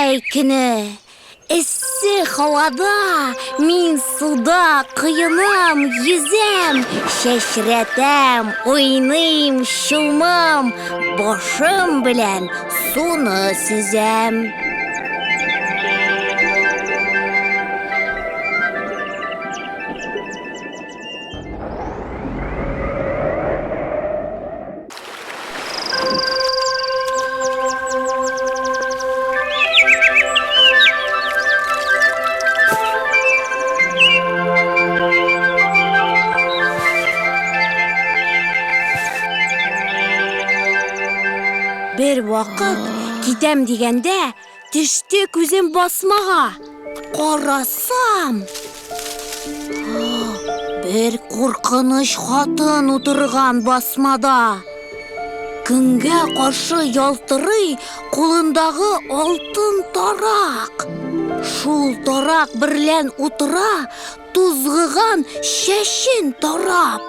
Җәй көне, эссе һавада мин суда коенам, йөзәм, чәчрәтәм, уйныйм, чумам, башым белән суны сөзәм. Бер вакыт китәм дигәндә, төште күзем басмага. Карасам, бер куркыныч хатын утырган басмада. Көнгә каршы ялтырый кулындагы алтын тарак. Шул тарак берлән утыра, тузгыган чәчен тарап.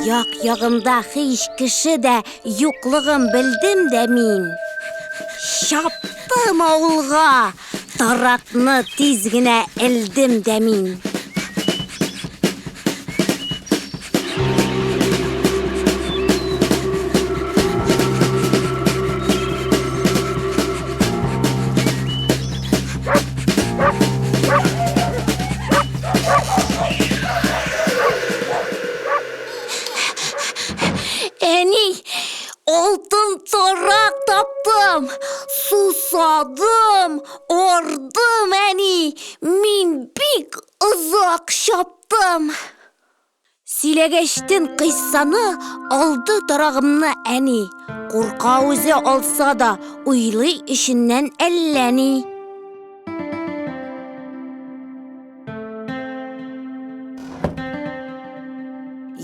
Як-ягымда һич кеше дә юклыгын белдем дә мин. Чаптым авылга, Таракны тиз генә элдем дә мин. Әни, алтын тарак таптым! Сусадым, ардым, әни, мин бик озак чаптым. Сөйләгәчтен кыйссаны алды тарагымны әни. Курка үзе алса да, уйлый эченнән әллә ни.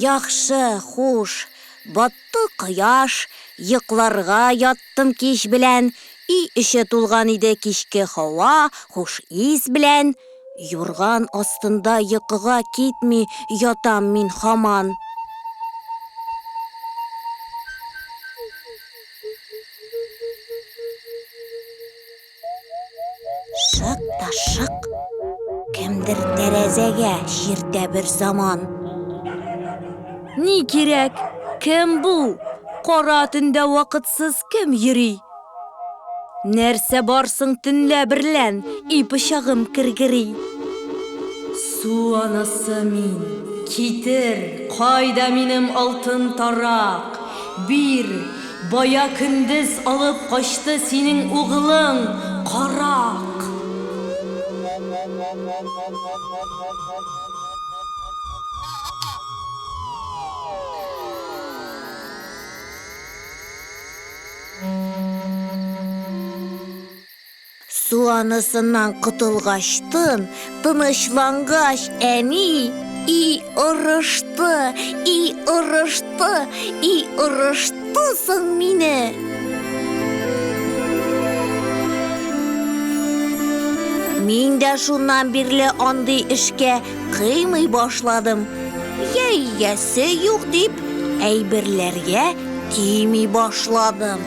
Яхшы, хуш, батты кояш, йокларга яттым кич белән, өй эче тулган иде кичке һава, хуш ис белән. Юрган астында йокыга китми ятам мин һаман. Шык та шык. Кемдер тәрәзәгә чиртә бер заман. Ни кирәк? Кем бу? Кара төндә вакытсыз кем йөри? Нәрсә бар соң төнлә берлән, и пычагым кергери? Су анасы мин, китер, кайда минем алтын тарак? Бир, бая көндез алып качты синең углың, карак! Су анасыннан котылгачтын, тынычлангач, әни и орышты, и орышты, и орышты соң мине. Мин дә шуннан бирле андый эшкә кыймый башладым. Я иясе юк дип, әйберләргә тими башладым.